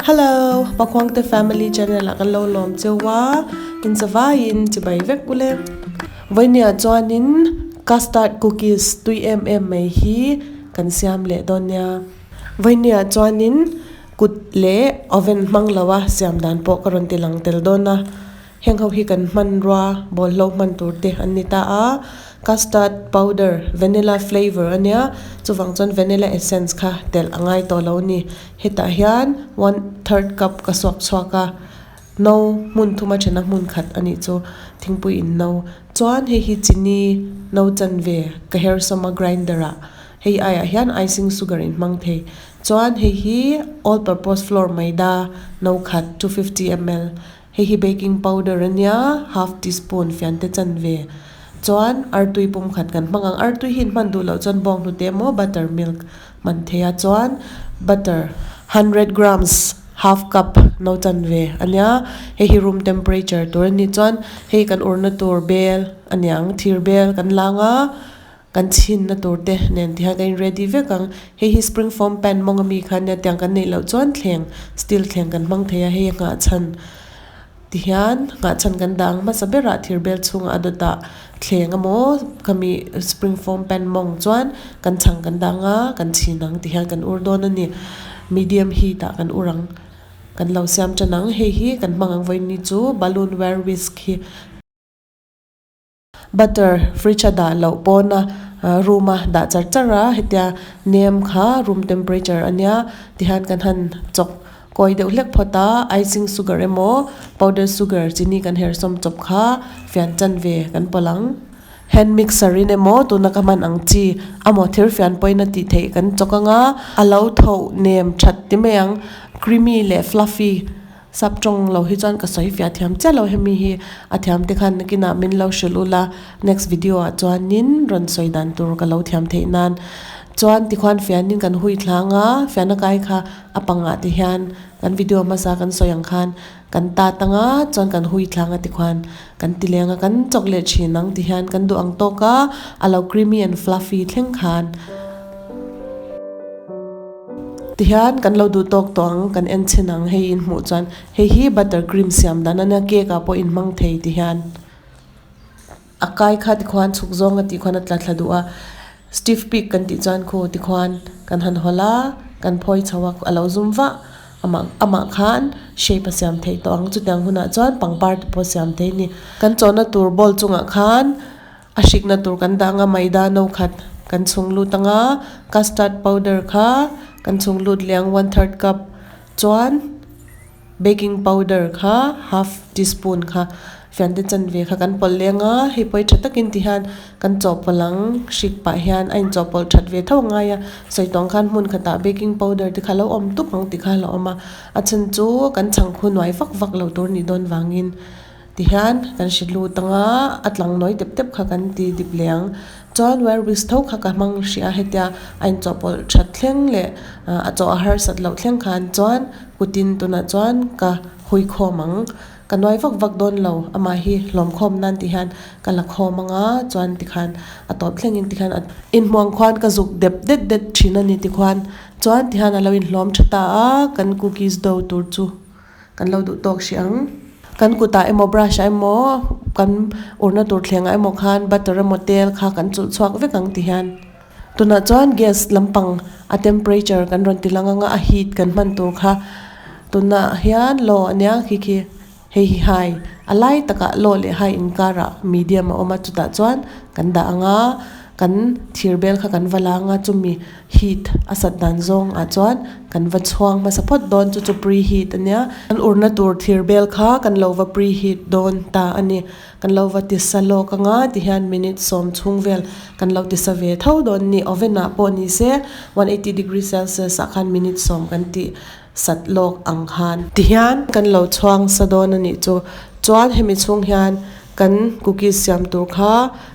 Hello, Pakhuangte family channel ah kan lo lawm cheu a, in zavaiin chibai vek ule. Vawinia chuanin custard cookies tui em em mai hi kan siam leh dawn nia. Vawinia chuanin kut leh oven hmang lo a siam dan pawh ka rawn ti lang tel dawn a. Heng ho hi kan hmanrua bawlhlo hman tur te an ni ta a, custard powder vanilla flavour a nia chuvang chuan vanilla essence kha telh a ngai tawh lo a ni. Hetah hian one third cup ka suak chhuak a, no hmun thuma thena hmun khat a nih chu thingpui in no. Chuan hei hi chini no chanve ka her sawm a grinder ah hei aiah hian icing sugar in hmang thei. Chuan hei hi all purpose flour maida no khat 250 ml. Hei hi baking powder a nia, half teaspoon fiante chanve. Chuan artui pum khat kan hmang ang. Artui hi in hman duh loh chuan bawng hnute emaw butter milk hman thei a. Chuan butter hundred grams half cup no chanve a nia. Hei hi room temperature tur a ni. Chuan hei kan urna tur bel a niang, thir bel kan lang a. Kan chhinna tur te nen ti hian kan in ready vek ang. Hei hi spring foam pan mawng ami kha nia tiang kan neih loh chuan thleng steel thleng kan hmang thei a hei a nghah chhan ti hian nghah chhan kan dah ang hmasa berah thir bel chhungah a dawtah thleng emaw khami spring foam pan mawng chuan kan chhang kan dah ang a kan chhin ang ti hian kan ur dawn a ni. Medium heat ah kan ur ang kan lo siam tan ang hei hi kan hmang ang vawiin ni chu balloon wire whisk hi. Butter fridge a dah loh pawna room a dah char char a hetia nem kha room temperature a nia tihian kan han chawk kawi deuh hlek phawt a icing sugar emaw powder sugar chini kan her sawm chawp kha fian chan ve kan pawlh ang hand mixer in emaw tuna ka hman ang chi amaw thir fian pawhin a tih theih kan chawk anga a lo tho nem that ti mai ang creamy leh fluffy. Sap tawng lo hi chuan ka sawi fiah thiam chiah lo hemi hi a thiam te khan nakinah min lo hrilh ula next video ah chuanin rawn sawi dan tur ka lo thiam theih nan chuan tikhuan fianin kan hui thlang a fiahna kai kha a pangah te hian kan video hmasa kan sawi ang khan kan tat anga chuan kan hui thlang a tikhuan kan ti leng a kan chawk leh thin ang ti hian kan duh ang tawk a a lo creamy and fluffy thleng khan. Tihian kan lo duh tawk tawh ang kan en chhin ang hei in hmuh chuan hei hi butter cream siam dan a nia cake ah pawh in hmang thei tihian a kai kha tikhuan chhuk zawng a tih khuan a tla thla duh a stiff peak kan tih chuan khu tikhuan kan han hawlh a kan phawi chho a a lo zum vah amah amah khan shape a siam theih tawh ang chutiang hunah chuan pangpar te pawh siam thei a ni kan chawhna tur bowl chungah khan. A hrikna tur kan dah anga maida no khat kan chhung lut anga custard powder kha kan chhung lut leh ang one third cup chuan baking powder kha half teaspoon kha fiante chanve kha kan pawlh leh anga hei pawh hi tha takin ti hian kan chawhpawlh ang hrik pah hian a inchawhpawlh that ve tho angai a sawi tawng khan hmun khatah baking powder te kha a lo awm tup ang tih kha a lo awm a a chhan chu kan chhang khu nuai vak vak lo tur nih dawn vangin. Tihian kan hre lut ang a, a tlang nawi tep tep kha kan ti dip leh ang. Chuan wire whisk tho kha ka hmang hrih a, hetia a inchawhpawlh that thleng leh a chaw a harsat loh thleng khan chuan kutin tunah chuan ka hui khawm ang. Ka nuai vak vak dawn lo, amah hi hlawm khawm nan tihian ka la khawm ang a, chuan tikhan a tawp thlengin tikhan a inhmuang khuan ka zuk dep det det thin a ni tikhuan chuan tihian a lo inhlawm tha ta a, kan cookies dough tur chu. Kan lo duh tawk hrih ang. Kan kutah emaw brush ah emaw kan urna tur thlengah emaw khan butter emaw tel kha kan chulh chhuak vek ang ti hian. Tunah chuan gas lampang a temperature kan rawn ti lang anga a heat kan hman tur kha tunah hian low ania khi khi hei hi high a lai takah low leh high inkarah medium a awm a chutah chuan kan dah anga kan thir bel kha kan va lang a chumi Heat a sat dan zawng ah chuan kan va chhuang hmasa phawt dawn chu chu pre heat a nia. Kan urna tur thir bel kha kan lo va pre heat dawn ta a ni. Kan lo va ti sa lawk anga tihian minute sawm chhung vel kan lo ti sa ve tho dawn ni. Oven ah pawh ni se 180 degree celsius ah khan minute sawm kan ti sat lawk ang khan. Tihian kan lo chhuang sa dawn a nih chu. Chuan hemi chhung hian kan cookies siam tur kha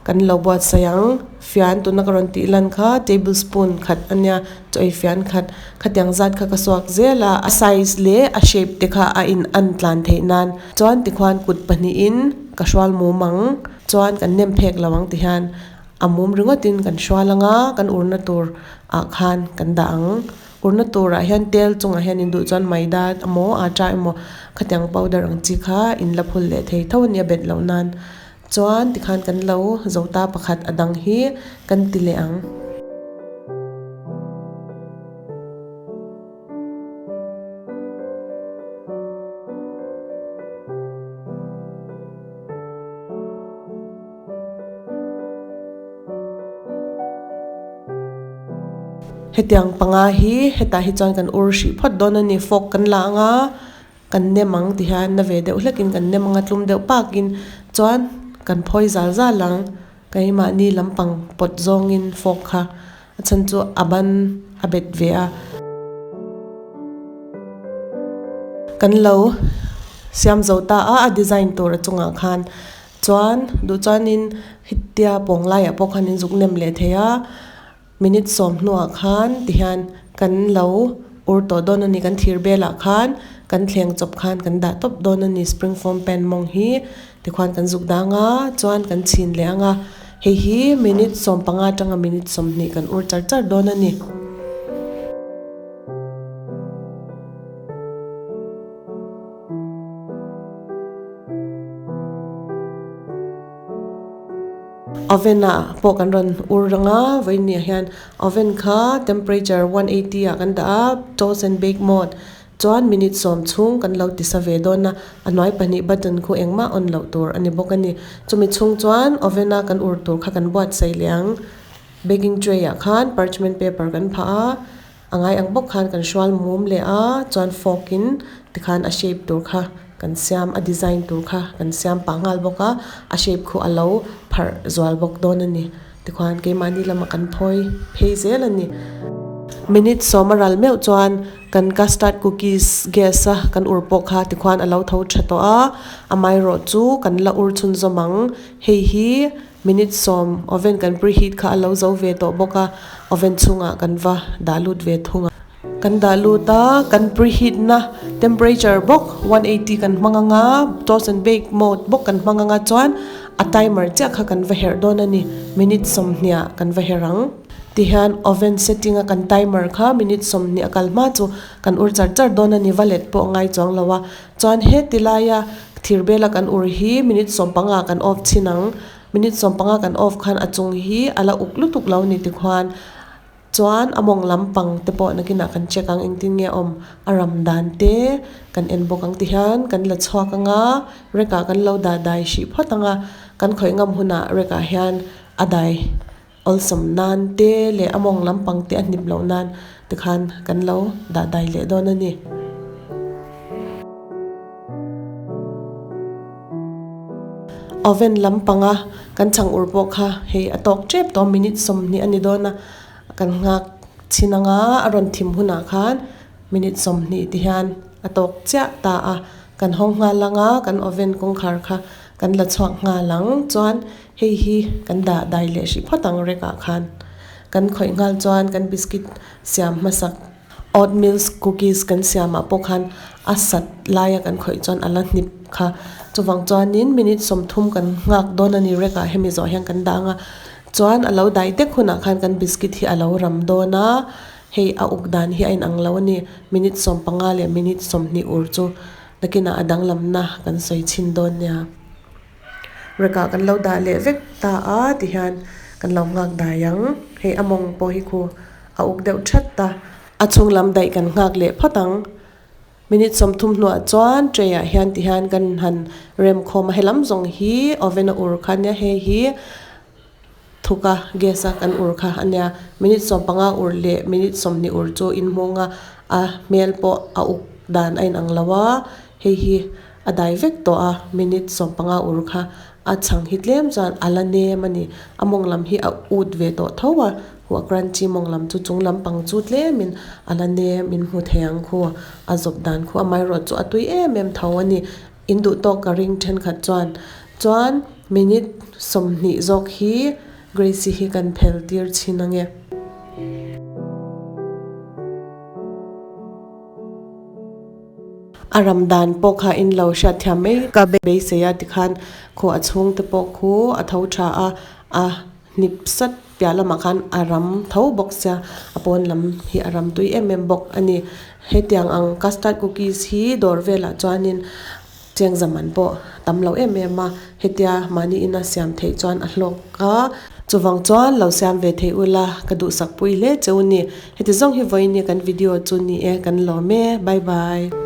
kan lo buatsaih ang. Fian tuna ka rawn tih lan kha table spoon khat a nia chaw ei fian khat khatiang zat kha ka suak zel a a size leh a shape te kha a in an tlan theih nan chuan tikhuan kut pahnihin ka hrual mum ang chuan kan nem phek lo ang tihian a mum ringawtin kan hrual anga kan urna tur ah khan kan dah ang. Urna turah hian tel chungah hian in duh chuan maida emaw atta emaw khatiang powder ang chi kha in la phul leh thei tho a nia bet loh nan. Chuan tikhan kan lo zo ta pakhat a dang hi kan ti leh ang. Hetiang panga hi hetah hi chuan kan ur hrih phawt dawn a ni fork kan la ang a kan nem ang ti hian na ve deuh hlekin kan nem ang a tlum deuh pakin chuan kan phawi zal zal ang keimahni lampang pawt zawngin fork kha a chhan chu a ban a bet ve a. Kan lo siam zo ta a a design tur a chungah khan Chuan duh chuanin hetia pawng laiah pawh khan in zuk nem leh thei a, minute sawm hnuah khan tihian kan lo ur tawh dawn a ni, kan thir belah khan kan thleng chawp khan kan dah tawp dawn a ni spring form pan mawng hi tikhuan kan zuk dang a chuan kan chhin leh ang a, hei hi minute 15 atanga minute 20 kan ur char char dawn a ni. Oven ah pawh kan rawn ur rang a vawiin ah hian oven kha temperature 180 ah kan dah a toast and bake mode chuan minute sawm chhung kan lo ti sa ve dawn a a hnuai pahnih button khu engmah on loh tur a ni bawk a ni chumi chhung chuan oven a kan ur tur kha kan buatsaih leh ang baking tray ah khan parchment paper kan phah a. A ngai ang bawk khan kan hrual mum leh a, chuan fork in tikhan a shape tur kha kan siam a design tur kha kan siam pah nghal bawk a, a shape khu a lo pharh zual bawk dawn a ni. Tikhuan keimahni lamah kan phawi phei zel a ni. Minute sawm a ral meuh chuan kan custard cookies gas a kan ur pawh kha tikhuan a lo tho tha tawh a, amaherawh chu kan la ur chhunzawm ang. Hei hi Minute sawm oven kan preheat kha a lo zo ve tawh bawk a, oven chhungah kan va dah lut ve thung a. Kan dah lut a, kan preheat na temperature bawk 180 kan hmang ang a, toast and bake mode bawk kan hmang ang a chuan a timer chiah kha kan va herh dawn a ni, minute sawmhniah kan va herh ang. Tihian oven setting a kan timer kha minute 20 a kal hma chu kan ur char char dawn a ni, va let pawh a ngai chuang lo a. Chuan heti laia thir bela kan ur hi minute 15 kan off chhin ang. Minute 15 kan off khan a chung hi a la uk lutuk lo ni tikhuan chuan a mawng lampang te pawh nakinah kan check ang engtin nge a awm a ram dan te kan en bawk ang tihian kan la chhuak ang a rek ah kan lo dah dai hrih phawt ang a kan khawih ngam hunah rek ah hian a dai awlsam nan te leh a mawng lampang te a hnip loh nan tikhan kan lo dah dai leh dawn a ni. Oven lampanga kan chhang ur pawh kha hei a tawk tep tawh minute 20 a ni dawn a kan nghak chhin anga a rawn thim hunah khan minute 20 ti hian a tawk chiah ta a kan hawng nghal anga kan oven kawngkhar kha kan la chhuak nghal ang chuan hei hi kan dah dai leh hrih phawt ang rek ah khan kan khawih nghal chuan kan biscuit siam hmasak. Oatmeal cookies kan siamah pawh khan a sat laia kan khawih chuan a la hnip kha. Chuvang chuanin minute 30 kan nghak dawn a ni rek ah hemi zawh hian kan dah ang a. Chuan a lo dai dek hunah khan kan biscuit hi a lo ram dawn a, hei a uk dan hi a inang lo a ni. Minute 15 leh minute 20 ur chu nakinah a danglamna kan sawi chhin dawn nia. Rek ah kan lo dah leh vek ta a tihian kan lo nghak dai ang. Hei a mawng pawh hi khu. A uk deuh that a. A chhung lam daih kan nghak leh phawt ang. Minute 30 hnuah chuan tray ah hian ti hian kan han rem khawm a, helam zawng hi oven a ur kha ania hei hi thuk a gas a kan ur kha ania. Minute 15 ur leh minute 20 ur chu inhmung a, a hmel pawh a uk dan a inang lo a, hei hi a dai vek tawh a minute 15 ur kha a chhang hi tlem chuan a la nem a ni. A mawng lam hi a ut ve tawh tho a. Huah crunchy mawng lam chu chung lampang chu tlemin a la nem in hmu thei ang khu a zawp dan khu amaherawh chu a tui em em tho a ni in duh tawk ka ring thenkhat chuan chuan minute 20 zawk hi Gracie hi kan phel tir chhin ange. A ram dan pawh kha in lo hriat thiam mai ka beisei a tikhan khu a chhungte pawh khu a tho tha a a hnip sat. piah lamah khan a ram tho bawk sia a pawn lam hi a ram tui em em bawk a ni hetiang ang custard cookies hi dawr velah chuanin cheng za man pawh tam lo em em a hetia mahni ina siam theih chuan a hlawk a chuvang chuan lo siam ve thei ula ka duhsak pui hle cheu a ni heti zawng hi vawiin kan video chu ni e kan lawm e bye bye.